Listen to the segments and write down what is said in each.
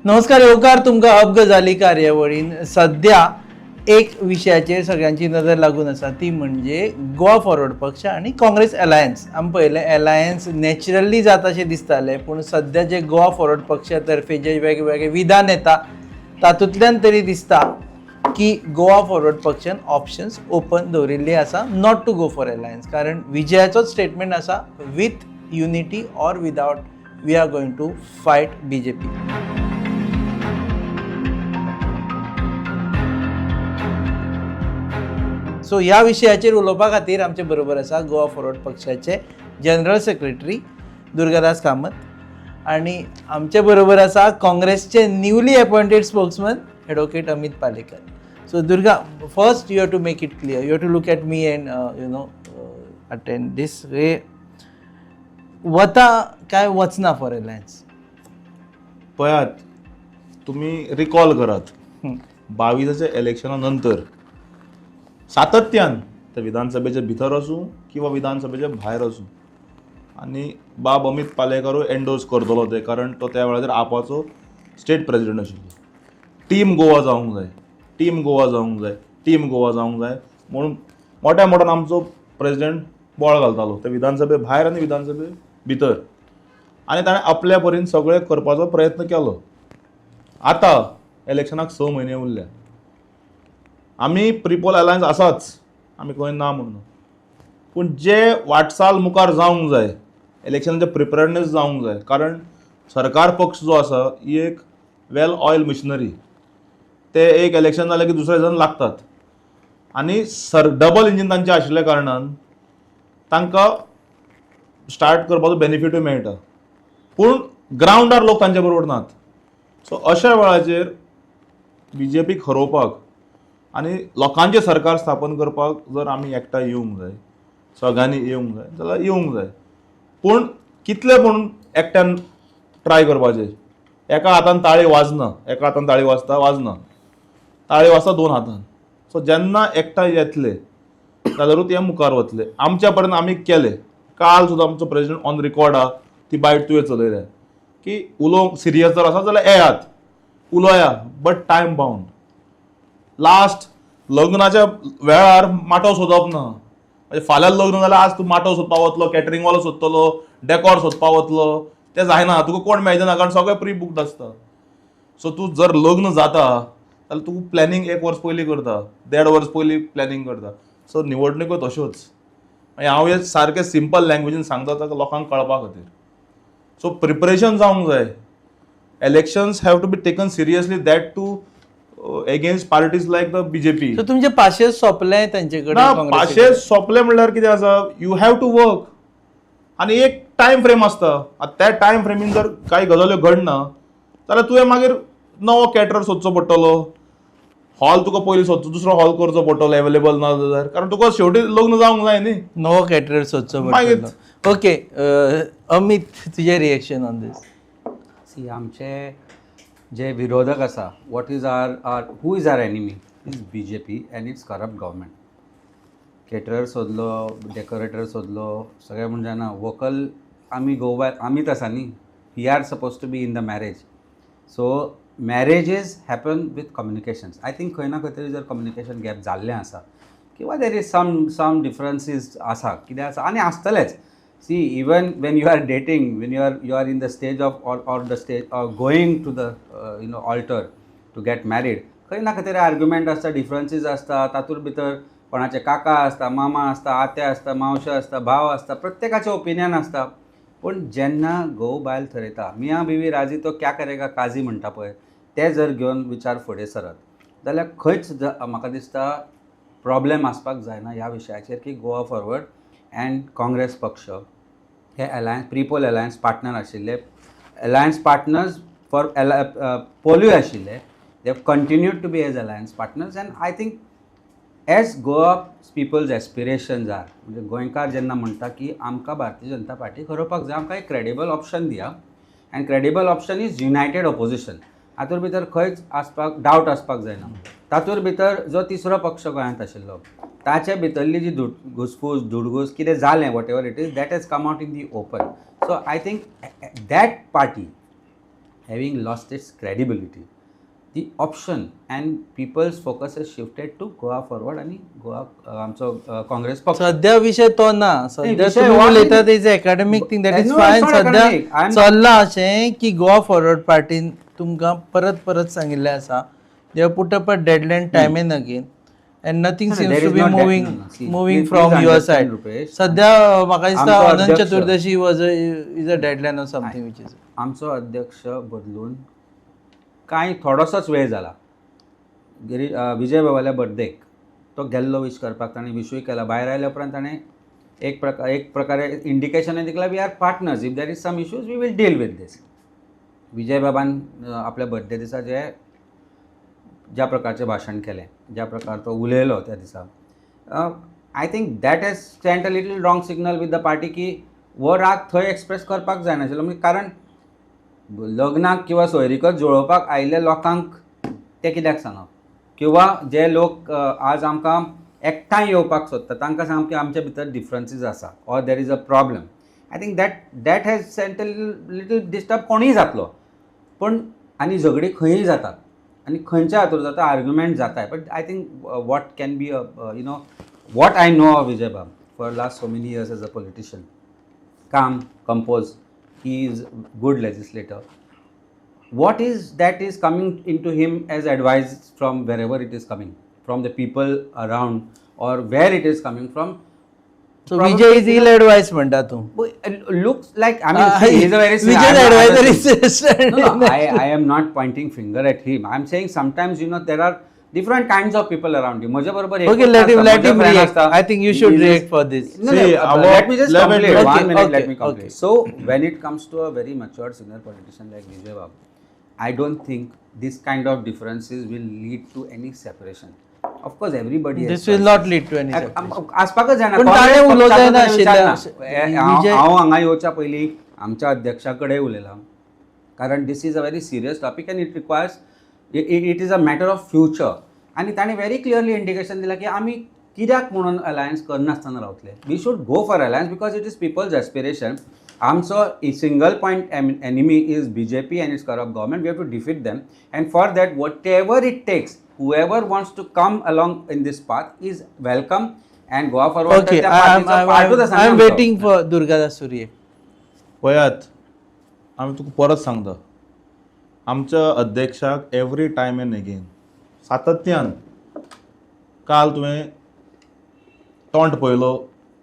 नमस्कार, येवकार तुमकां अप गजाली कार्यावळीन. सद्या एक विशयाचेर सगळ्यांची नदर लागून आसा, ती म्हणजे गोवा फॉरवर्ड पक्ष आनी काँग्रेस अलायन्स. आमी पळयलें, अलायन्स नॅचरली जाता अशें दिसतालें, पूण सद्या जे गोवा फॉरवर्ड पक्षा तर्फे जे वेगवेगळे विधान येता तातूंतल्यान तरी दिसता की गोवा फॉरवर्ड पक्षान ऑप्शन्स ओपन दवरिल्ली आसा not to go for alliance, कारण विजयाचोच स्टेटमेंट आसा, with unity or without we are going to fight BJP. So ह्या विशयाचेर उलोवपा खातीर आमचे बरोबर आसा गोवा फॉरवर्ड पक्षाचे जनरल सेक्रेटरी दुर्गादास कामत आनी आमचे बरोबर आसा काँग्रेसचे newly appointed spokesman advocate Amit Palekar. So Durga, first you have to make it clear, you have to look at me and attend this way, वता काय वचना फॉर अलायन्स? पळयात, तुमी रिकॉल करात, 22आच्या इलेक्शना नंतर सातत्यान ते विधानसभेचे भितर आसूं किंवा विधानसभेचे भायर आसूं, आनी बाब अमीत पालेकारूय एन्डोर्स करतलो ते, कारण तो त्या वेळाचेर आपाचो स्टेट प्रेजिडंट आशिल्लो. टीम गोवा जावंक जाय, टीम गोवा जावंक जाय, टीम गोवा जावंक जाय म्हणून मोठ्या मोठ्यान आमचो प्रेजिडंट बोळ घालतालो ते विधानसभे भायर आनी विधानसभे भितर, आनी ताणें आपल्या परीन सगळें करपाचो प्रयत्न केलो. आतां इलेक्शनाक 6 म्हयने उरल्या, आमी प्रिपोल अलायन्स आसाच, आमी खंय ना म्हणून, पूण जे वाटचाल मुखार जावंक जाय, इलेक्शनाचें प्रिपेरडनेस जावंक जाय, कारण सरकार पक्ष जो आसा ही एक वेल ऑयल मशिनरी, ते एक इलेक्शन जालें की दुसरें जाण लागतात आनी सर डबल इंजीन तांचें आशिल्ल्या कारणान तांकां स्टार्ट करपाचो बेनिफिटूय मेळटा, पूण ग्रावंडार लोक तांचे बरोबर नात. सो अशा वेळाचेर बीजेपीक हरोवपाक आनी लोकांचें सरकार स्थापन करपाक जर आमी एकठांय येवंक जाय, सगळ्यांनी येवंक जाय जाल्यार येवंक जाय, पूण कितले म्हणून एकट्यान ट्राय करपाचें? एका हातान ताळी वाजना, एका हातान ताळी वाजता वाजना, ताळी वाजता दोन हातान. सो जेन्ना एकठांय येतले जाल्यारूच हे मुखार वतले. आमच्या पर्यंत आमी केले, काल सुद्दां आमचो प्रेजिडंट ऑन रिकॉर्ड आहा, ती बायट तुवें चलयल्या की उलोवंक सिरियस जर आसा जाल्यार येयात उलोया, बट टायम बाउंड. लास्ट लग्नाच्या वेळार माटव सोदप ना, म्हणजे फाल्यां लग्न जाल्यार आज तूं माटव सोदपा वतलो, कॅटरिंगवालो सोदतलो, डेकोर सोदपा वतलो, तें जायना, तुका कोण मेळचे ना, कारण सगळें प्री बुक्ड आसता. सो तूं जर लग्न जाता जाल्यार तूं प्लॅनिंग 1 वर्स पयलीं करता, 1.5 वर्स पयलीं प्लॅनिंग करता. सो निवडणुको तश्योच. मागीर हांव हें सारकें सिंपल लँग्वेजीन सांगता ताका लोकांक कळपा खातीर. सो प्रिपरेशन जावंक जाय, elections have to be taken seriously, that too against parties like the BJP. So तुमचे पाशेस सोंपले तांचे कडेन? ना, पाशे सोंपले म्हणल्यार कितें आसा, you have to work आनी एक टायम फ्रेम आसता. आतां त्या टायम फ्रेमीन जर कांय गजाल्यो घडना जाल्यार तुवें मागीर नवो कॅटरर सोदचो पडटलो, हॉल तुका पयलीं सोदचो, दुसरो हॉल करचो पडटलो एवेलेबल ना जाल्यार, कारण तुका शेवटी लग्न जावंक जाय न्ही. नवो कॅटरर सोदचो मागीर पडटलो. ओके अमित, तुजें रिएक्शन ऑन these? सी, आमचे जे विरोधक आसा, what is our who is our enemy is BJP and its corrupt government. Caterer सोदलो, डेकोरेटर सोदलो, सगळें म्हण जायना. व्हंकल आमी गोवा आमीच आसा न्ही, we are suppose to be in the marriage. So marriages happen with communications. I think खंय ना खंय तरी जर कम्युनिकेशन गॅप जाल्लें आसा किंवा there is some differences आसा, कितें आसा आनी आसतलेंच. See, even when you are dating, when you are in the stage of or the stage going to the altar to get married, खंय ना खंय तरी आर्ग्युमेंट आसता, डिफरन्सीस आसता. तातूंत भितर कोणाचे काका आसता, मामा आसता, आत्या आसता, मावशे आसता, भाव आसता, प्रत्येकाचें ओपिनियन आसता. पूण जेन्ना घोव बायल थरयता, मिया बिवी राजी तो क्या करेगा काजी म्हणटा पळय, ते जर घेवन विचार फुडें सरत जाल्यार खंयच म्हाका दिसता प्रॉब्लेम आसपाक जायना ह्या विशयाचेर की गोवा फॉरवर्ड अँड काँग्रेस पक्ष हे अलायन्स, प्रिपोल अलायन्स पार्टनर आशिल्ले, अलायन्स पार्टनर्स फॉर पोलूय आशिल्ले. They have continued to be as alliance partners, and I think as Goa people's aspirations are, म्हणजे गोंयकार जेन्ना म्हणटा की आमकां भारतीय जनता पार्टी हरोवपाक जाय, आमकां एक क्रेडिबल ऑप्शन दिया, and credible option is united opposition. हातूंत भितर खंयच आसपाक डावट आसपाक जायना. तातूंत भितर जो तिसरो पक्ष गोंयांत आशिल्लो ताचे भितरली जी घुसपूस धुडगूस कितें जालें, whatever it is, that has come out in the open. So I think that party having lost its credibility, the option and people's focus is shifted to Goa Forward आनी गोवा आमचो काँग्रेस पक्ष. सध्या विशय तो ना. सध्या विशय तुमी हो उलयता is academic thing, that is No, it's fine. not सध्या academic. चल्लां अशें की गोवा फॉरवर्ड पार्टीन तुमकां परत परत सांगिल्लें आसा, they put up a deadline time and again and nothing No, no, seems there to is be no dead- moving no, no. See, moving please- from please your understand, side. Rupesh. सध्या म्हाका दिसता आमचो अनंत अध्यक्ष- Chaturdashi was is a deadline or something which is आमचो अध्यक्ष बदलून कांय थोडोसोच वेळ जाला. गिरी विजय बाबाल्या बर्थडेक तो गेल्लो वीश करपाक, ताणें विशूय केला. भायर आयल्या उपरांत ताणें एक प्रकारे इंडिकेशनय दिलां, we are partners, if there is some issues we will deal with this. Vijay बाबान आपल्या बर्थडे दिसा जे ज्या प्रकारचें भाशण केलें, ज्या प्रकार तो उलयलो त्या दिसा, I think that has sent a little wrong signal with the party की हो राग थंय एक्सप्रेस करपाक जायनाशिल्लो. म्हणजे कारण लग्नाक किंवा सोयरीकत जुळोवपाक आयिल्ल्या लोकांक तें कित्याक सांगप, किंवा जे लोक आज आमकां एकठांय येवपाक सोदता तांकां सांगप की आमचे भितर डिफरन्सीस आसा or there is a problem. I think that has sent a little disturb. कोणूय जातलो, पूण आनी झगडीं खंयूय जातात आनी खंयच्या हातूर जाता, आर्ग्युमेंट जाताय, but I think what can be what I know of Vijay बाब for last so many years as a politician, calm, composed, he is good legislator. What is that is coming into him as advice from wherever it is coming from, the people around or where it is coming from? So Vijay is ill advice म्हणटा तूं? Looks like, I mean, see, he's a very Vijay's advisor is No, I am not pointing finger at him. I am saying sometimes there are different kinds of people around you. म्हजे बरोबर Okay, let him react. I think you should react for this. No, no, See, let me just let me- complete. Okay, 1 minute, okay, let me complete. okay. So, when it comes to a very matured senior politician like Vijay Babu, I don't think this kind of differences will lead to any separation. Of course, everybody has This will choices. not lead to any separation. आसपाकच जायना. पण ताणें उलोवंक जायना विचार ना. आशिल्लें. हांव हांगा येवच्या पयलीं आमच्या अध्यक्षा कडेन उलयलां, कारण this is a very serious topic and it requires, it is a matter of future. आनी ताणें व्हेरी क्लियरली इंडिकेशन दिलां की आमी कित्याक म्हणून अलायन्स करनासतना रावतले. We should go for alliance because it is people's aspiration. आमचो single point enemy is BJP and its corrupt government. We have to defeat them, and for that whatever it takes, whoever wants to come along in this path is welcome. And Goa Forward Okay, I am waiting for Durgadas to react. पळयात, आमी तुका परत सांगता, आमच्या अध्यक्षाक every time and again सातत्यान, काल तुवें तोंड पळयलो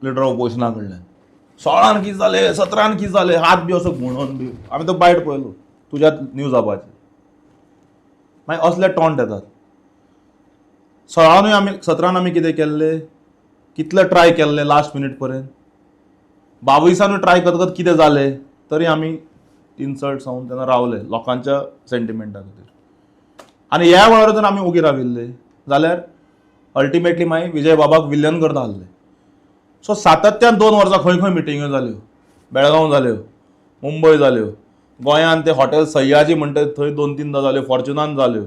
लिडर ऑफ ऑपोजिशना कडल्यान, 16 कितें जालें, 17 कितें जालें, हात बी असो घुंवडोन बी आमी तो बायट पळयलो तुज्या न्यूज आपाचेर. मागीर असले टॉन्ट येतात. 16नूय आमी, 17न आमी कितें केल्लें, कितले ट्राय केल्ले लास्ट मिनीट पर्यंत, 22नूय ट्राय करतकच कितें जालें, तरी आमी इन्सल्ट जावन तेन्ना रावले लोकांच्या सेंटिमेंटा खातीर. आनी ह्या वेळार जर आमी ओगी राविल्ले जाल्यार अल्टिमेटली मागीर विजय बाबाक विल्लन करता आसले. सो सातत्यान 2 वर्सां खंय खंय मिटिंग्यो जाल्यो, बेळगांव जाल्यो, मुंबय जाल्यो, गोंयांत ते हॉटेल सय्याजी म्हणटा थंय 2-3दां जाल्यो, फॉर्च्युनान जाल्यो,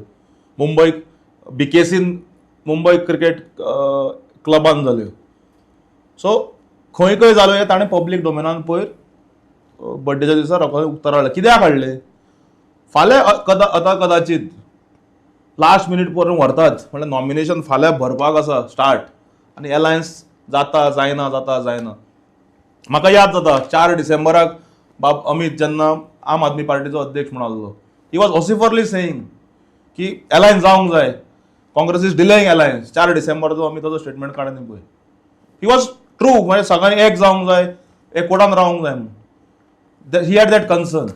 मुंबय बीकेसीन, मुंबय क्रिकेट क्लबान जाल्यो. सो खंय खंय जाल्यो हें ताणें पब्लीक डोमेनान पयर बड्डेच्या दिसा लोकांक उक्ताडार हाडलें. कित्याक हाडलें? फाल्यां आतां कदाचीत लास्ट मिनीट पर्यंत व्हरतात, म्हणल्यार नॉमिनेशन फाल्यां भरपाक आसा स्टार्ट, आनी एलायन्स जाता जायना, जाता जायना. म्हाका याद जाता 4 डिसेंबराक बाब अमीत जेन्ना आम आदमी पार्टीचो अध्यक्ष म्हणून आसलो, he was व्होसिफरली सेईंग की एलायन्स जावंक जाय, काँग्रेस is delaying alliance. 4 डिसेंबराचो अमिताचो स्टेटमेंट काडून पळय, he was true. म्हणजे सगळ्यांनी एक जावंक जाय, एकवटान रावंक जाय म्हणून he had that concern.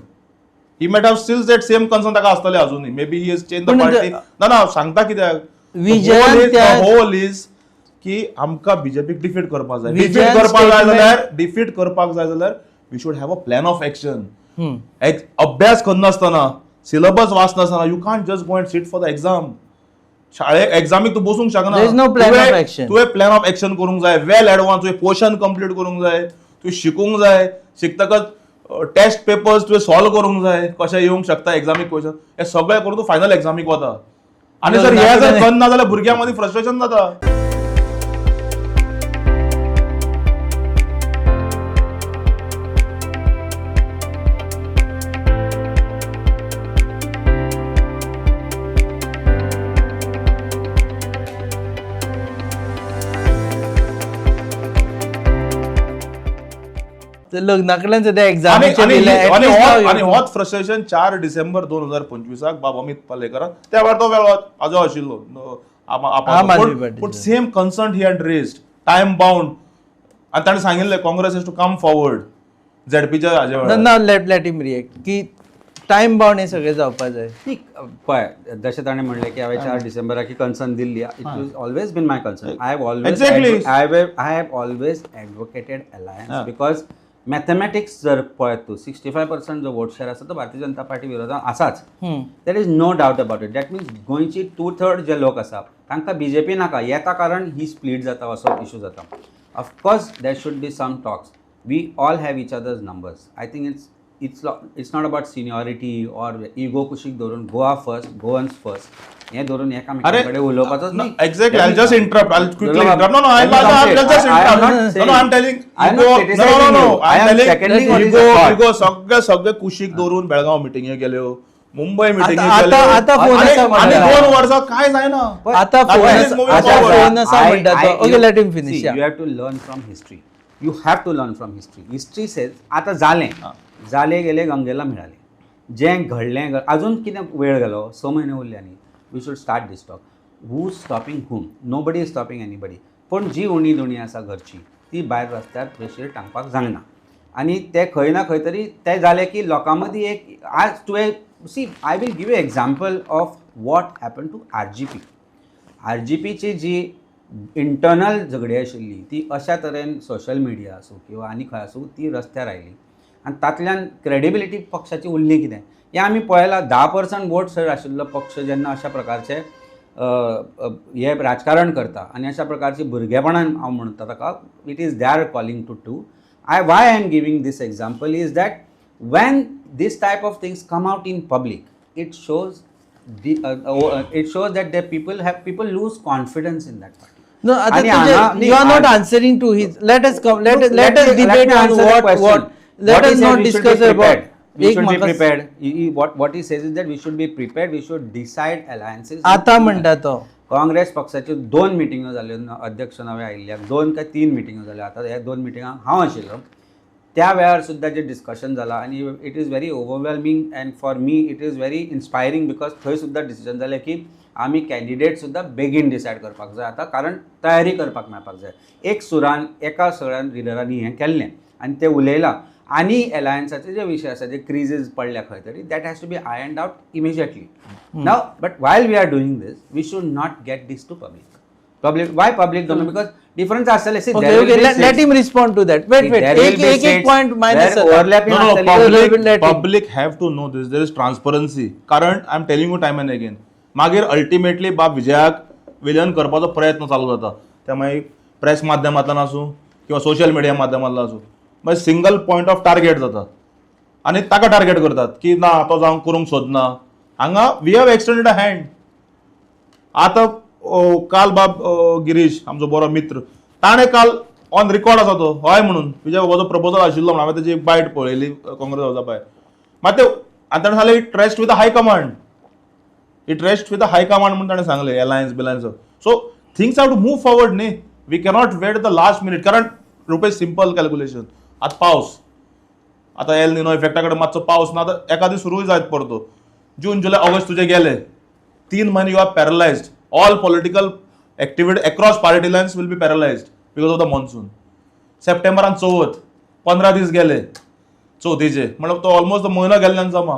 He might have still that same concern ताका आसतलें अजुनूय, maybe he has change the पूण पार्टी. ना ना, सांगता कित्याक, विजयान होल is की आमकां बीजेपीक डिफीट करपाक जाय. डिफीट विजयान करपाक जाय जाल्यार, डिफीट करपाक जाय जाल्यार we should have a plan of action. अभ्यास करनासतना, syllabus वाचनासतना you can't just go and seat for the exam. शाळे एग्जामीक तूं बसूंक शकना. There is no plan of action. तुवें प्लॅन ऑफ एक्शन करूंक जाय वेल एडवान्स. तुवें पोर्शन कंप्लीट करूंक जाय, तुवें शिकूंक जाय, शिकतकच टेस्ट पेपर्स तुवें सॉल्व करूंक जाय, कशें येवंक शकता एग्जामीक क्वेश्चन, हे सगळें करून तूं फायनल एग्जामीक वता. आनी जर हे जर करना जाल्यार भुरग्यां मदीं फ्रस्ट्रेशन जाता. लग्ना कडल्यान सद्या आणि एग्जामीचे आणि आणि आणि होच फ्रस्ट्रेशन 4 डिसेंबर 2025 बाब अमित पालेकरान त्या वेळार तो वेगळो आजो आशिल्लो आम आदमी पार्टीचो. पूण same concern he had raised, time bound, आनी ताणें सांगिल्लें Congress has to come forward झेडपीच्या हाजे वेळार. ना, let him react की टायम बाउंड हे सगळें जावपा जाय. न्ही, पळय, जशें ताणें म्हणलें की हांवें 4 डिसेंबराक ही concern Delhi, it was always been my concern. I have always I have always advocated alliance because mathematics जर पळयत तूं, 65% जो वोट शेअर आसा तो भारतीय जनता पार्टी विरोधात आसाच. There is no doubt about it. That means गोंयची टू थर्ड जे लोक आसा तांकां बीजेपी नाका येता, कारण ही स्प्लीट जाता असो इशू जाता. Of course there should be some talks. We all have each other's numbers. I think it's not about seniority or ego. कुशीक धरून गोवा फर्स्ट, गोवन्स फर्स्ट हें धरून एकामेकां कडेन उलोवपाचोच न्ही. Exactly. I'll just interrupt. I'll quickly interrupt. No, I'll just interrupt. No, I'm telling I am ego. Not No, no, criticizing no. You. I I'm am telling seconding what is ego, the thought. ego सगळे सगळे कुशीक दवरून बेळगांव मिटिंगे गेल्यो, मुंबय मिटिंगे आता- गेल्यो. आता phone आसा आणि म्हणटा. 2 वर्सां काय जायना. आता Nothing phone is moving आता forward. Phone आसा म्हणटा तो. Okay, let him finish. You have to learn from history. You have to learn from history. History says आतां जालें, जालें गेलें गंगेला मिळालें. जें घडलें अजून कितें वेळ गेलो, 6 म्हयने उरले आनी we should start this talk. Who stopping whom? Nobody is stopping anybody. पूण जी उणी दुणी आसा घरची ती भायर रस्त्यार प्रेशर टांगपाक जायना आनी ते खंय ना खंय तरी ते जालें की लोकां मदीं एक आज तुवें, see, I will give you example of what happen to RGP. आरजीपीची ji internal झगडी आशिल्ली ती अशा तरेन सोशल मिडिया आसूं किंवा आनी खंय आसूं ती रस्त्यार आयली आनी तातल्यान क्रेडिबिलिटी पक्षाची उरली. कितें हें आमी पळयलां, 10% वोट सर आशिल्लो पक्ष जेन्ना अशा प्रकारचे हे राजकारण करता आनी अशा प्रकारची भुरगेपणान हांव म्हणटा ताका, it is their calling to to I why I am giving this example is that when this type of things come out in public, it shows that the people lose confidence in that party. No, आता आणि तुझे हांगा you are not न्ही, answering to his. Let us come. Let Look, let us let debate me on answer the what question. what. Let What us he said, not we should be discuss about. Prepared. We एक should be म्हाका prepared. What he says is that we should be prepared. We should decide alliances. आता म्हणटा तो. काँग्रेस पक्षाच्यो दोन मिटिंगो जाल्यो अध्यक्ष नवे आयिल्ल्याक, दोन काय तीन मिटिंगो जाल्यो. आतां ह्या दोन मिटिंगांक हांव आशिल्लो, त्या वेळार सुद्दां जें डिस्कशन जालां आनी it is very overwhelming and for me it is very inspiring because थंय सुद्दां डिसिजन जालें की आमी कॅन्डिडेट सुद्दां बेगीन डिसायड करपाक जाय आतां, कारण तयारी करपाक मेळपाक जाय. एक सुरान एका सगळ्या लिडरांनी हें केल्लें आनी ते उलयलां आनी एलायन्साचे जे विशय आसा, जे क्रिजीस पडल्या खंय तरी, that has to be ironed out immediately now. But while we are doing this, we should not get this to public. Public, why public don't? Because difference आसतले. See, Okay, there will okay. be Let states- him respond to that. Wait, See, wait. there will एक be एक एक states point minus where overlapping No, no, आसतली. Public, Let him. Public have to know this. There is transparency. कारण I am telling you time and again. मागीर ultimately बाब विजयाक villain करपाचो प्रयत्न चालू जाता, त्या मागीर प्रेस माध्यमांतल्यान आसूं किंवा सोशल मिडिया माध्यमांतल्यान आसूं, मागीर सिंगल पॉयंट ऑफ टार्गेट जाता आनी ताका टार्गेट करतात की ना, तो जावं करूंक सोदना. हांगा we have extended a hand. आतां काल बाब गिरीश, आमचो बरो मित्र, ताणें काल ऑन रिकॉर्ड आसा तो हय म्हणून विजय बाबाचो प्रपोजल आशिल्लो म्हणून हांवें तेजी एक बायट पळयली काँग्रेस हावसा भायर. मात ते आनी ताणें सांगलें, it rest with high command, it rest with high command म्हणून ताणें सांगलें. एलायन्स बिलायन्स, so things have to move forward न्ही. We cannot wait the last minute. कारण रुपेश, सिंपल कॅल्क्युलेशन, आतां पावस, आतां एल निनो इफेक्टा कडेन मातसो पावस ना, आतां एका दीस सुरूय जायत परतो. जून, जुलय, ऑगस्ट तुजे गेले 3 म्हयने. You are paralyzed. All political activity across party lines will be paralyzed because of the monsoon. सप्टेंबरान चवथ, 15 दीस गेले चवथीचे, म्हणल्यार तो ऑलमोस्ट म्हयनो गेल्ल्यान जमा.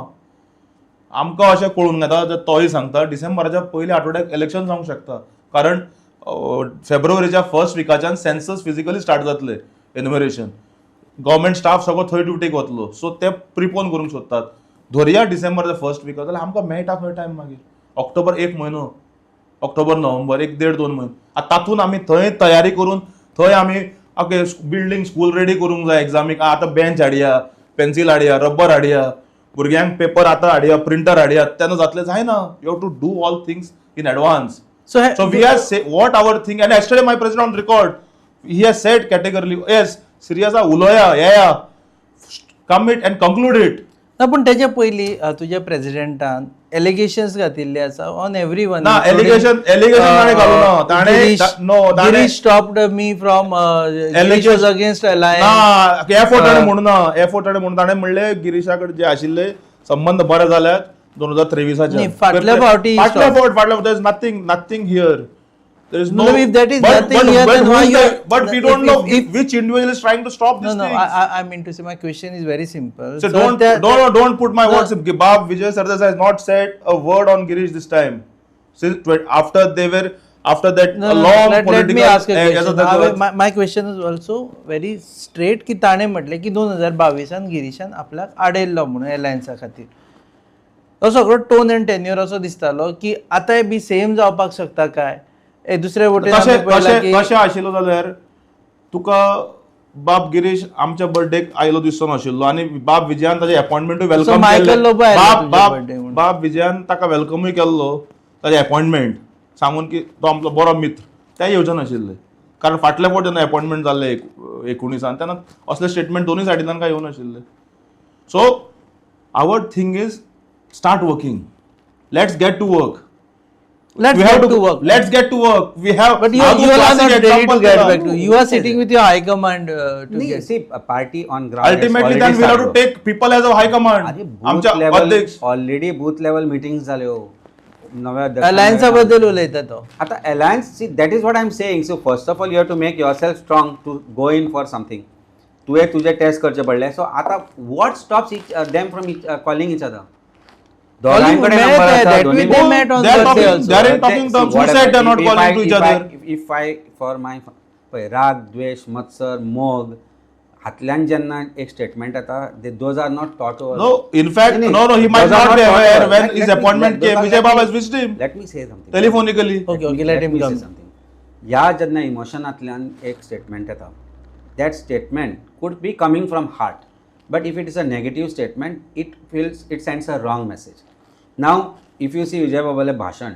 आमकां अशें कळून येता, तोय सांगता, डिसेंबराच्या पयल्या आठवड्याक इलेक्शन जावंक शकता, कारण फेब्रुवारीच्या फर्स्ट विकाच्यान सेन्सस फिजिकली स्टार्ट जातले, एन्युमरेशन, गव्हर्मेंट स्टाफ सगळो थंय ड्युटीक वतलो. सो ते प्रिपोन करूंक सोदतात. धरया डिसेंबराच्या फर्स्ट विकाक, जाल्यार आमकां मेळटा खंय टायम मागीर? ऑक्टोबर एक म्हयनो, ऑक्टोबर, नोव्हेंबर, एक देड दोन म्हयने. आतां तातूंत आमी थंय तयारी करून थंय आमी ओके बिल्डींग स्कूल रेडी करूंक जाय एग्जामीक. आतां बेंच हाडया, पेन्सील हाडया, रब्बर हाडया, भुरग्यांक पेपर आतां हाडया, प्रिंटर हाडया, तेन्ना जातलें? जायना. You have to do all things in advance. So So we are say what our thing, and yesterday my president on record, he has said categorically, yes, serious उलोया, येया, commit and conclude it. ना, पूण तेच्या पयलीं तुज्या प्रेजिडेंटान allegations घातिल्ले आसा on every one. ना, allegation ताणें घालूं ना. No, ताणें- Girish stopped me from, Girish was against alliance. ना, एफोर्ट ताणें म्हणूं ना, एफोर्ट ताणें म्हणून, ताणें म्हणलें गिरीशा कडेन जे आशिल्ले संबंद बरे जाल्यात 2023. न्ही, फाटल्या फावटी फाटल्या फावट, फाटल्या फावट nothing, nothing here. There is no. No, if that is nothing here, then why you are- But we don't know which individual is trying to stop No, this no, thing. I mean to say, my question is very simple. So don't, no, don't put my words. Bab Vijay Sardesai has not said a word on Girish this time. Since after they were after that No, a no, long let political. Me ask a question. My question is also very straight की ताणें म्हटलें की 2022 गिरीशान आपल्याक आडयल्लो म्हणून एलायन्सा खातीर. तो सगळो tone and tenure असो दिसतालो की आतांय बी सेम जावपाक शकता काय ए दुसरे वटेन तशें आमी पळयलां तशें की तशें आशिल्लो जाल्यार तुका बाब गिरीश आमच्या बर्थडेक आयलो दिसचो नाशिल्लो आनी बाब विजयान ताजे अपॉइंटमेंटूय welcome Michael Lobo आयलो बाब तुज्या बाब birthday म्हणून. बाब विजयान ताका वेलकमूय केल्लो ताजे अपॉइंटमेंट सांगून की तो आमचो बरो मित्र. तें येवचें नाशिल्लें कारण फाटल्या फावट जेन्ना अपॉइंटमेंट जाल्लें 19 तेन्ना असले स्टेटमेंट दोनूय सायडींतल्यान काय येवनाशिल्ले. So our thing is start working, let's get to work. Let's We have get to work. Let's get to work. We have. But you, हांव you all are classic not ready to example get दिला. back to. You are sitting with your high command to नाही, get. See, party on ground Ultimately, then we'll have to take people as a high command. अरे, booth आमच्या level अध्यक्ष already booth level meeting जाल्यो नव्या अध्यक्षां अलायन्सा बद्दल उलयता तो. आता alliance, see, that is what I am saying. So first of all you have to make yourself strong to go in for something. तुवें तुजे टेस्ट करचे पडले. सो आतां what stops each them from each calling each other? Calling दोगांकडे met, number आसा, that दोन्ही way they met on They are Thursday talking- also. they are in talking See, terms. Who whatever. said they are not If calling to each if other? If I for my पळय, राग, द्वेश, मत्सर, मोग हातल्यान जेन्ना एक statement येता, those are not thought over. No, in fact, no, he might not be aware when his appointment came. Vijay Baba has wished him Let me say something. Telephonically. Okay, let him come. Something. ह्या जेन्ना इमोशनांतल्यान एक statement येता, that statement could be coming from heart, but if it is a negative statement, it feels, it sends a wrong message. Now if you see Vijay बाबालें भाशण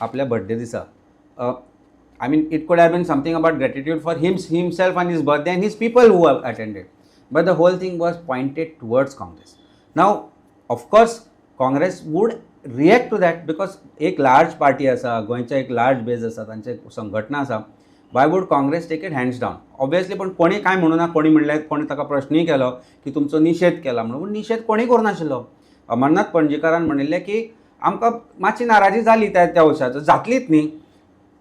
आपल्या birthday दिसा, I mean, it could have been something about gratitude for himself on his birthday and his people who have attended, but the whole thing was pointed towards Congress. Now, of course, Congress would react to that because एक large party आसा, गोंयचा एक large बेज आसा, तांचे संघटना आसा. Why would Congress take it hands down? Obviously, पण कोणी काय म्हणू ना, कोणी म्हणलें, कोणी ताका प्रश्नूय केलो की तुमचो निशेध केला म्हणून, पूण निशेध कोणी करूं नाशिल्लो. अमरनाथ पणजीकारान म्हणिल्लें की आमकां मातशी नाराजी जाली त्या त्या वशाचो, जातलीच न्ही.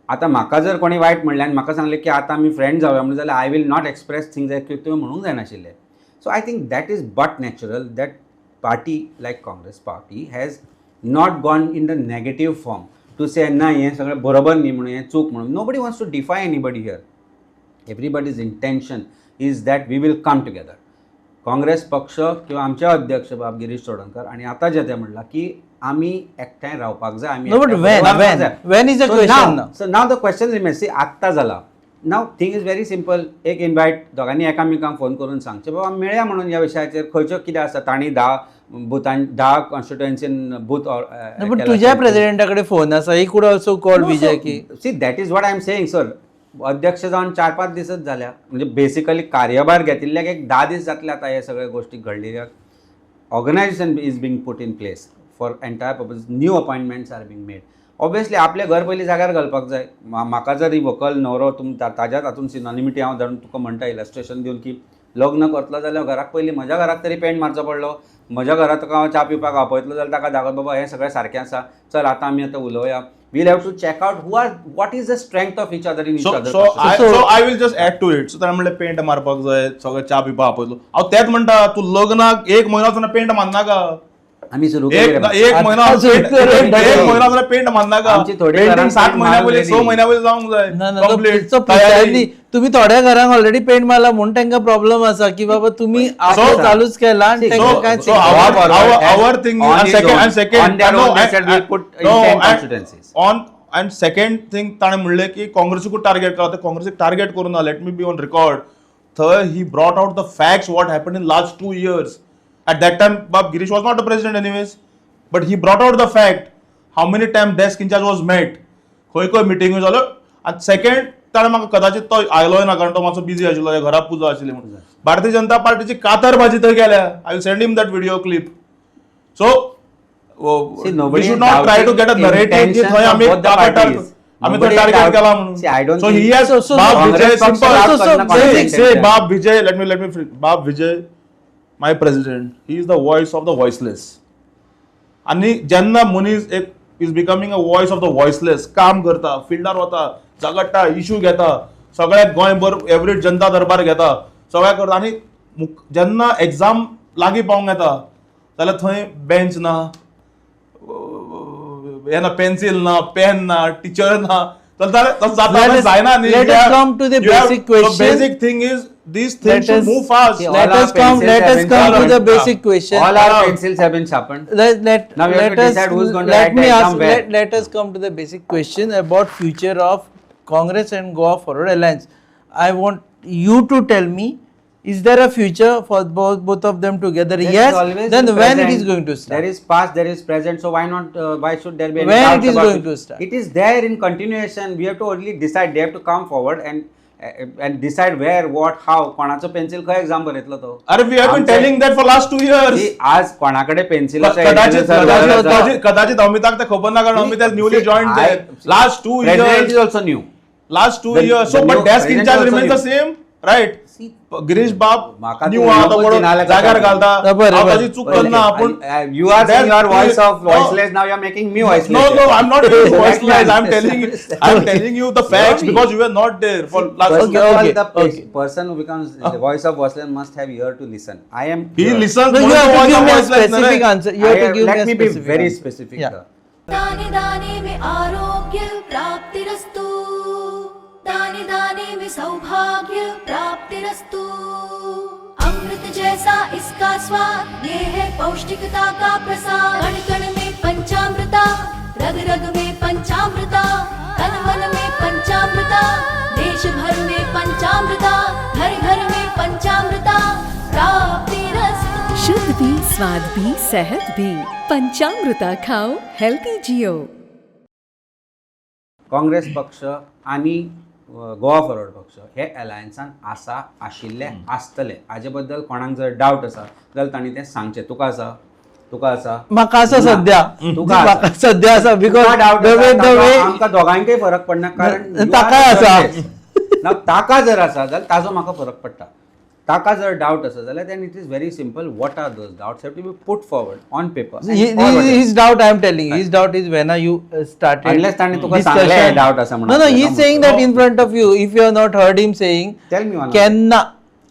आतां म्हाका जर कोणी वायट म्हणलें आनी म्हाका सांगलें की आतां आमी फ्रेंड जावया म्हणून जाल्यार I will not express things की तुवें म्हणूंक जायनाशिल्लें. So I think that is but natural that party like Congress party has not gone in the negative form to say ना, हें सगळें बरोबर न्ही म्हणून, हें चूक म्हणून. Nobody wants to defy anybody here. Everybody's intention is that we will come together. Congress पक्ष किंवा आमचे अध्यक्ष बाब गिरीश चोडणकर आणि आतां जे ते म्हणलां की आमी एकठांय रावपाक जाय, आमी No, but एकठांय when? रावपाक When? जाय. When is the So question now, now? So now the question remains, see, आत्तां जाला. Now thing is very simple. एक इनवायट दोगांनी एकामेकांक फोन करून सांगचें, बाबा मेळया म्हणून ह्या विशयाचेर खंयच्यो कितें आसा. तांणी 10 बुथान, 10 कॉन्स्टिट्युएन्सीन बूथ. पण तुझ्या प्रेसिडेंटा कडेन फोन आसा, he could also call Vijay की See, that is what I am saying, sir. अध्यक्ष जावन 4-5 दिसच जाल्या, म्हणजे बेसिकली कार्यभार घेतिल्ल्याक एक 10 दीस जातले. आतां हे सगळे गोश्टी घडलेल्याक organization is being put in place for entire purpose, new appointments are being made. Obviously आपलें घर पयलीं जाग्यार घालपाक जाय. म्हाका जर ही व्हंकल न्हवरो तुम ताज्याच हातून सिनॉनिमिटी हांव धाडून तुका म्हणटा, इलस्ट्रेशन दिवन की लग्न करतलो जाल्यार घराक पयलीं, म्हज्या घराक तरी पेंट मारचो पडलो. म्हज्या घरा तुका हांव च्या पिवपाक आपयतलो जाल्यार ताका दाखय, बाबा हें सगळें सारकें आसा, चल आतां आमी आतां उलोवया. We'll have to check out who are, what is the strength of each other in each so other. So I so I will just add to it. So ताणें म्हणलें पेंट मारपाक जाय, सगळें च्या पिवपाक आपयतलो. हांव तेंच म्हणटा, तूं लग्नाक एक म्हयनो आसतना पेंट मारनाका. आमी सुरू एक केली. एक म्हयनो आता सुरू एक करून म्हयनो आसतना पेंट मारनाका. आमची थोडी पेंटिंग घरां 7 पेंट म्हयन्या पयलीं, 6 मारून म्हयन्या पयलीं जावंक जाय. ना ना, Complete. सो तयारी. प्रिसायजली तुम्ही थोड्या घरांक ऑलरेडी पेंट मारला म्हणून तांकां प्रॉब्लेम आसा की बाबा तुम्ही आतां चालूच केला आनी तांकां काय So our thing On and his second own. and second On their no, own, they and- said we'll put in no, 10 and constituencies. On and second thing ताणें म्हणलें की काँग्रेसीकूच टार्गेट केला. ते काँग्रेसीक टार्गेट करूं ना, let me be on record. थंय he brought out the facts what happen in last 2 years. At that time बाब Girish was not a president anyways, but he brought out the fact how many time desk incharge was met, खंय खंय मिटिंग्यो जाल्यो. आनी second ताणें म्हाका कदाचित तो आयलोय ना कारण तो मातसो बिजी आशिल्लो, घरा पुजा आशिल्ली म्हणून. भारतीय जनता पार्टीची कातर भाजी थंय गेल्या. I will send him that video clip. So See, we nobody should is not try to doubting get a narrative की intentions थंय of आमी both the parties. आमी तो Nobody target doubt- केला म्हणून. See, I don't so he think- has So- बाब Congress Vijay, पक्ष simple. doubt करना Say, कोणाचे say intention. Bab Vijay, let me Bab Vijay, my president, he is the voice of the voiceless. आणि जेन्ना मनीस एक is becoming a voice of the voiceless, काम करता, फिल्डार वता, झगडटा, इशू घेता, सगळ्याक गोंयभर एवरी जनता दरबार घेता, सगळ्याक करता. आनी जेन्ना एग्जाम लागीं पावोंक येता जाल्यार थंय बेंच ना, हे ना, पेन्सील ना, पेन ना, टिचर ना, जाल्यार तशें जाता जायना न्ही. Let us come to the basic question. Basic thing is these things Let should us- move fast. See, all Let our us come. pencils Let have us been come to the sharpened. basic question. All our pencils have been sharpened. Let let Now we have let to us decide who's going to let write the me exam ask where. let us come to the basic question about future of Congress and Goa Forward Alliance. I want you to tell me, is there a future for both of them together? There is Yes. always Then in when it present, is going to start? There is past, there is present. So why not? Why should there be any When it doubts is about going to start? It is there in continuation. We have to only decide. They have to come forward and decide where, what, how. कोणाचो pencil खंय exam बरयतलो तो? अरे we have been telling that for last 2 years. See, आज कोणाकडे pencil कदाचित कदाचित कदाचित कदाचित अमिताक ते खबर ना, कारण Amit has newly join there last 2 president years. Is also new. Last 2 The- years. So the but new desk president in charge also remains the new. Same, right? See, Girish बाब म्हाका न्यू तूं आहा, उलोवपूच तो दिना जाल्यार जाग्यार कशें? घालता. बरें, हांव बरें. ताजी चूक करना आपूण. You are saying your voice of No. Voiceless, now you are making me voiceless. No, no, I'm not being Let me voiceless. I'm understand. telling you the facts Hear me. because you were not there for last. First Okay, of all, okay, the okay. person who becomes the voice of voiceless must have ear to listen. I am. He here. listens. No, you म्हणून have तो to voice give of me a voiceless ना रे. specific answer. You have to give me Let a me be specific very answer. specific. Yeah. sir. दाने दाने में आरोग्य प्राप्तिरस्तु, दाने दाने में सौभाग्य प्राप्तिरस्तु। अमृत जैसा इसका स्वाद, ये है पौष्टिकता का प्रसाद। कण कण में पंचामृता, रग रग में पंचामृता, तन मन में पंचामृता, देश भर में पंचामृता, घर घर में पंचामृता प्राप्तिरस्तु। शुद्ध भी, स्वाद भी, सेहत भी। पंचामृता खाओ, हेल्दी जियो। काँग्रेस पक्ष आनी गोवा फॉरवर्ड पक्ष हे अलायन्सान आसा, आशिल्ले, आसतले. हाजे बद्दल कोणाक जर डावट आसा जाल्यार तांणी तें सांगचें. तुका आसा? तुका आसा? म्हाका आसा ना. सध्या. तुका आसा. म्हाका सध्या आसा because तुका doubt the आसा, वे the way आमकां दोगांकय फरक पडना, कारण you are ताकाय the आसा. journalist. ना, ताका जर आसा जाल्यार ताजो म्हाका फरक पडटा. ताका जर डावट आसा जाल्यार then it is very simple. What are those doubts have to be put forward on paper. His doubt, I am telling you, his doubt is when are you started Unless ताणें तुका discussion. सांगलें doubt आसा म्हणून. No, no, he is saying that in front of you. If you have not heard him saying, Tell me one. केन्ना?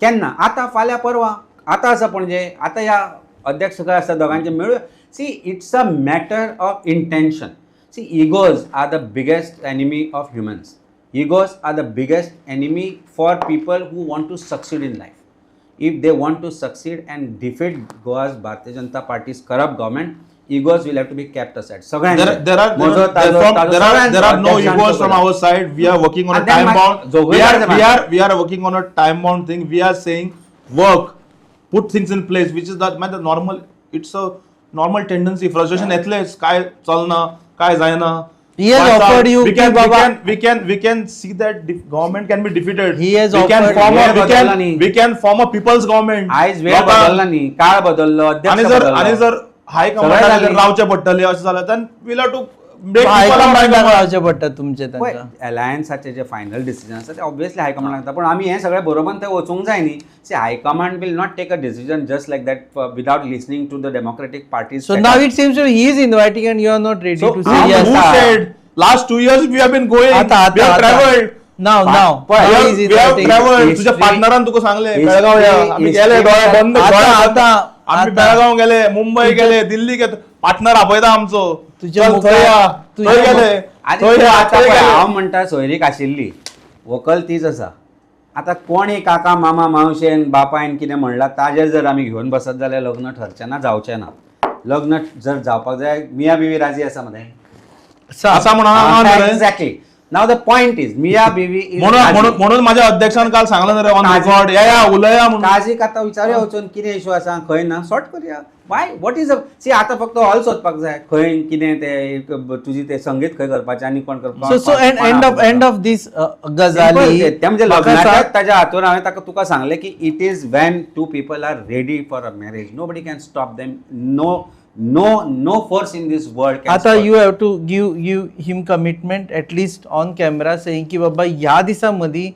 केन्ना? आतां, फाल्यां, परवां. आतां आसा पणजे, आतां ह्या अध्यक्ष खंय आसा दोगांचे मेळूया. See, it's a matter of intention. See, egos are the biggest enemy of humans. Egos are the biggest enemy for people who want to succeed in life. If they want to succeed and defeat Goa's Bharatiya Janata Party's corrupt government, egos will have to be kept aside. सगळ्यांचे. There, there are म्हजो, there, ताजो, from, ताजो, there are there are no सगळ्यांचो, egos from our side. We are working on a And then time my- bound. जोगवे We are जाता we are we are working on a time bound thing. We are saying work, put things in place, which is that man the normal. It's a normal tendency. Frustration येतलेच, काय चलना, काय जायना. He has But, offered you we की can, we Baba- can we can we can see that government can be defeated. He has we can offered- form a, वेळ we बदलला can न्ही. we can form a people's government. आयज वेळ लोकांक- बदलला न्ही, काळ बदललो, अध्यक्ष आणि जर बदललो. आणि जर हायकमांडान सगळें जर जालें. रावचें पडटलें अशें जाल्यार then we'll have to make people of हायकमांडाक high command. रावचें पडटा तुमचें पळय, तांकां. अलायन्साचे जे फायनल डिसिजन आसा ते ऑब्वियसली हायकमांडाक लागता, पूण आमी हें सगळें बरोबर थंय वचूंक जाय न्ही. See, high command will not take a decision just like that without listening to the democratic parties. So now it seems to he is inviting and you are not ready So to say how yes. Who आसा. said last 2 years we have been going, आता we आता have आता. traveled. Now, now. पळय, Now We he have, is we have inviting. traveled. History- तुझ्या पार्टनरान तुका सांगले history- Belgaum या, आम्ही गेले history- डोळे बंद, आता- डोळे बंद. आता- आम्ही आता. बेळगांव गेले, मुंबई गेले, दिल्ली गेले, पार्टनर आपयता आमचो, तुझ्या चल मुखार- थंय या, तुझ्या थंय गेले, आनी थंय या, आतां थंय पळय, गेले. हांव म्हणटा सोयरीक आशिल्ली, व्हंकल तीच आसा. आतां कोणी काका मामा मावशेन बापायन कितें म्हणलां ताजेर जर आमी घेवन बसत जाल्यार लग्न ठरचें ना, जावचें ना. लग्न जर जावपाक जाय, मिया बिवी राजी आसा मरे. आसा म्हणून हांव न्हय रे. Exactly. Now the point is Mia बिवी is म्हणून राजी. म्हणून म्हणून माझ्या अध्यक्षान काल सांगलं ना रे ऑन रेकॉर्ड, या या उलया म्हणून. काजीक आतां विचारुया वचून कितें इशू आसा, खंय ना सॉर्ट करुया. Why what is a see, आतां फक्त हॉल सोदपाक जाय, खंय कितें तें तुजी तें संगीत खंय करपाचें आनी कोण करपाक. So so end end of end of this गजाली ते म्हणजे म्हाका लग्नाच्या सांग- ताज्या हातून हांवें ताका तुका सांगलें की it is when two people are ready for a marriage, nobody can stop them. No No force in this world. आता you have to give him commitment at least on camera saying की बाबा ह्या दिसा मदीं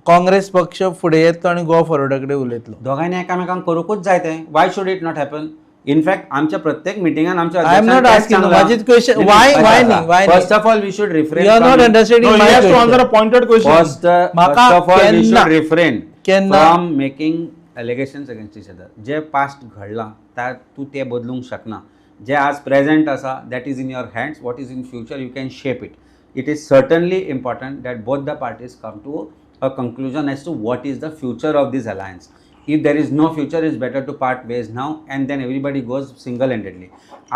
काँग्रेस पक्ष फुडें येतलो आनी गोवा फॉरवर्डा कडेन उलयतलो. दोगांयनी एकामेकांक करूंकूच जाय तें. Why should it not happen? In fact आमच्या प्रत्येक मिटिंगान आमच्या I am not asking, म्हाजीच question, why न्ही, why न्ही? First of all we should refrain. You are not understanding No, he my has to question. answer a pointed question. First म्हाका of all we केन्ना- should refrain केन्ना- from making allegations against each other. J past घडलां ता तूं तें बदलूंक शकना. जे आज प्रेझेंट आसा that is in your hands. What is in future you can shape it. It is certainly important that both the parties come to a conclusion as to what is the future of this alliance. If there is no future, it's better to part ways now and then everybody goes single-handedly.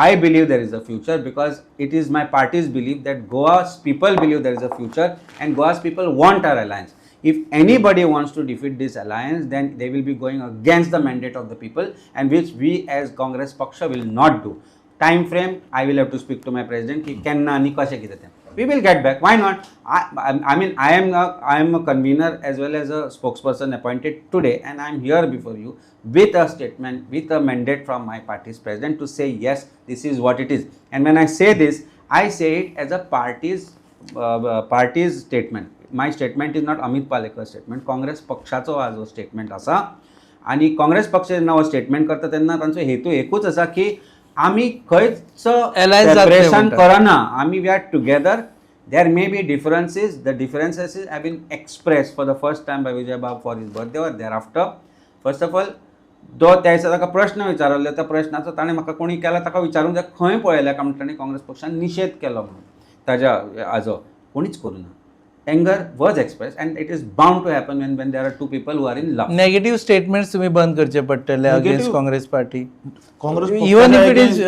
I believe there is a future because it is my party's belief that Goa's people believe there is a future and Goa's people want our alliance. If anybody wants to defeat this alliance, then they will be going against the mandate of the people, and which we as Congress Paksha will not do. Time frame, I will have to speak to my president ki kenna ani kashe कितें तें. We will get back. Why not? I mean, I am a convener as well as a spokesperson appointed today, and I am here before you with a statement, with a mandate from my party's president to say yes, this is what it is. And when I say this, I say it as a party's statement. My statement is not Amit Palekar's statement. Congress पक्षाचो आज हो statement आसा आनी काँग्रेस पक्ष जेन्ना हो statement करता तेन्ना तांचो हेतू एकूच आसा की आमी खंयच Alliance जातले सेपरेशन म्हणटा. करना, आमी we are together. There may be differences. The differences have been expressed for the first time by Vijay Bab for his birthday or thereafter. First of all, जो त्या दिसा ताका प्रश्न विचारलो त्या प्रश्नाचो ताणें म्हाका कोणी केला ताका विचारूंक जाय खंय पळयल्या काय म्हणटा ताणें काँग्रेस पक्षान निशेध केलो म्हणून ताज्या हाजो कोणीच करूं ना. Anger was expressed and it is bound to happen when there are two people who are in love. Negative statements तुम्ही बंद करचे पडटले against Congress party. Congress Even if it is,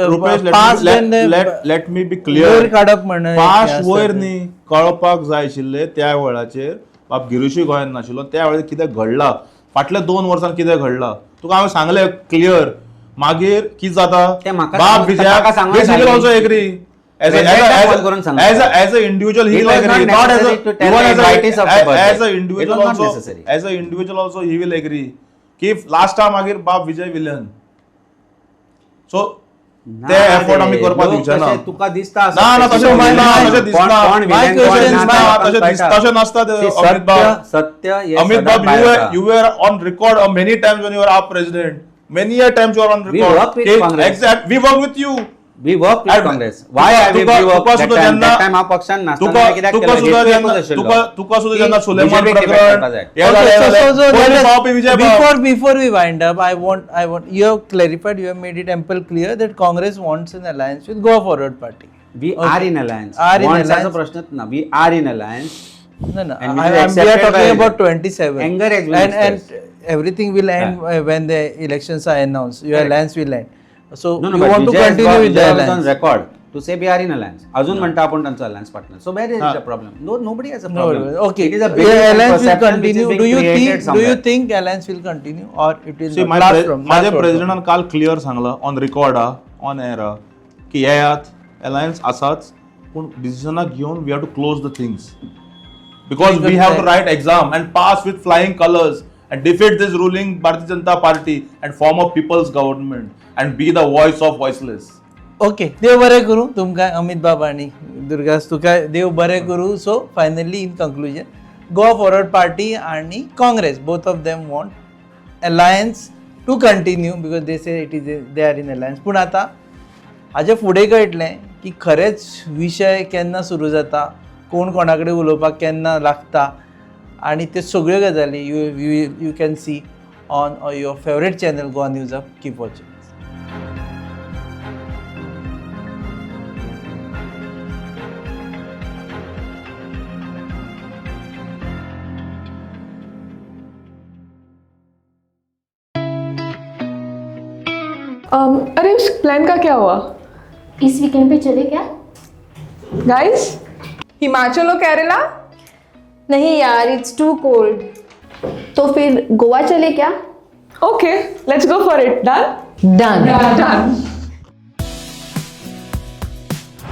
past then the- let me be clear. वयर काडप म्हण past हें आसता वयर तें. न्ही कळपाक जाय आशिल्लें त्या वेळाचेर बाब गिरीशूय गोंयांत नाशिल्लो त्या वेळार कितें घडलां फाटल्या 2 वर्सांत कितें घडलां तुका हांवें सांगलें क्लियर. मागीर कितें जाता तें म्हाका बाब सांगून- ताका विजयाक सांगून जाय. Also agree. As a, President as a, phone करून सांगता. as a individual, he It will was agree. not Not as a necessary to tell even the as a invitees of the birthday. as a It individual was not also, necessary. as a individual also, he will agree. की last time मागीर बाब Vijay villain. So ना ते effort आमी रे, करपाक लोक दिवचे ना. तशे तुका दिसता ना, ना, तशें कोण दिसना, villain, तशें दिसना. कोण My villain, कोण question ना, is ते ना, लोकांक तशें कळटा. तशें नासता ते, See, Amit बाब. सत्य हे Amit सदांच Bab, भायर येता. you were on record many times when you were our president. Many a times you are on We record. work with Congress. Exact. We work with you. We work with And Congress. Why I will we work तुका that सुद्धा time? जेन्ना- That time हांव पक्षान नासतना तुका कित्याक तुका केलें? सुद्धा हेतू जेन्ना एकूच आशिल्लो. तुका तुका सुद्धा की जेन्ना सुलेमान BJP defect प्रकरण करपा जाय. हे Okay, जालें, so, जालें. so, so पयलीं let us- पावपी विजय बाब. before we wind up, I want you have clarified, you have made it ample clear that Congress wants an alliance with Goa Forward Party. We are in alliance. Are in Wants alliance. हाचो प्रश्नच ना. We are in alliance. No, no. And which is We are accepted talking by- about 27. Anger has been and expressed. everything will end when the elections are announced. Your Correct. alliance will end. So No, no, you but want to Vijay has continue got- with the Vijay was on alliance. record to say we are in alliance. अजून म्हणटा आपण तांचो alliance partner. So where is हा. the problem? No, nobody has a No, problem. okay. It is a The belief and alliance will perception which is continue. being Do you created think? Do you somewhere. think alliance will continue or it will See, not? my Last from माझ्या last word from. प्रेसिडेंटान काल clear सांगला on record आ on air आ की येयात alliance आसाच पूण डिसिजनाक घेवन we have to close the things because we have to write exam and pass with flying colours and defeat this ruling Bharatiya Janata Party and form a people's government and be the voice of voiceless. Okay, देव बरें करूं तुमकां अमित बाब आनी दुर्गास तुका देव बरें करूं. So finally in conclusion, Goa Forward Party आनी Congress both of them want alliance to continue because they say it is they are in alliance. पूण आतां हाजे फुडें कळटलें की खरेंच विशय केन्ना सुरू जाता, कोण कोणा कडेन उलोवपाक केन्ना लागता आनी त्यो सगळ्यो गजाली you you you can see on your favourite channel Goa news up. Keep watching. अरे उस प्लान का क्या हुआ? इस वीकेंड पे चले क्या? गाइस, हिमाचल और केरला? नहीं यार, it's to cold. तो फिर गोवा चले क्या? Okay, let's go for it. Done. Done. Done.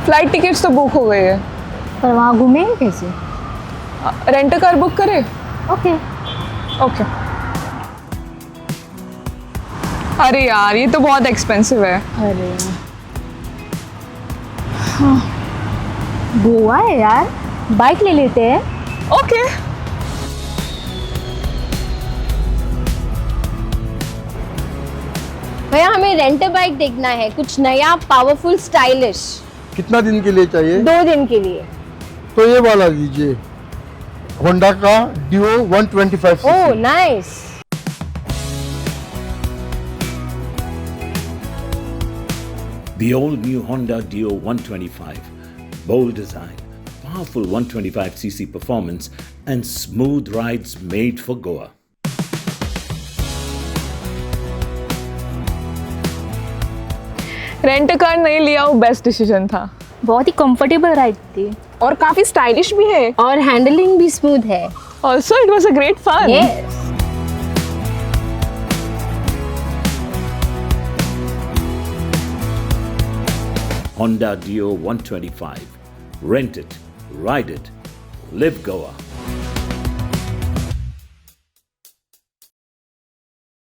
Flight tickets तो बुक हो गई है। पर वहाँ घूमेंगे कैसे? रेंट कार बुक करे? ओके। ओके। अरे यार, ये तो बहुत एक्सपेंसिव है। अरे। गोवा है यार, बाइक ले लेते हैं। ओके। भैया, हमें रेंट बाइक देखना है, कुछ नया, पावरफुल, स्टाइलिश। कितना दिन के लिए चाहिए? 2 दिन के लिए। तो ये वाला लीजिए, होंडा का डिओ 125। ओह, nice. The all new Honda Dio 125. Bold design, powerful 125cc performance, and smooth rides made for Goa. Rent car नहीं लिया, वो बेस्ट डिसीजन था। बहुत ही कंफर्टेबल राइड थी। और काफी स्टाइलिश भी है। और हैंडलिंग भी smooth Hai. Also, it was a great fun. Yes. Honda Dio 125. Rent it, ride it, live Goa.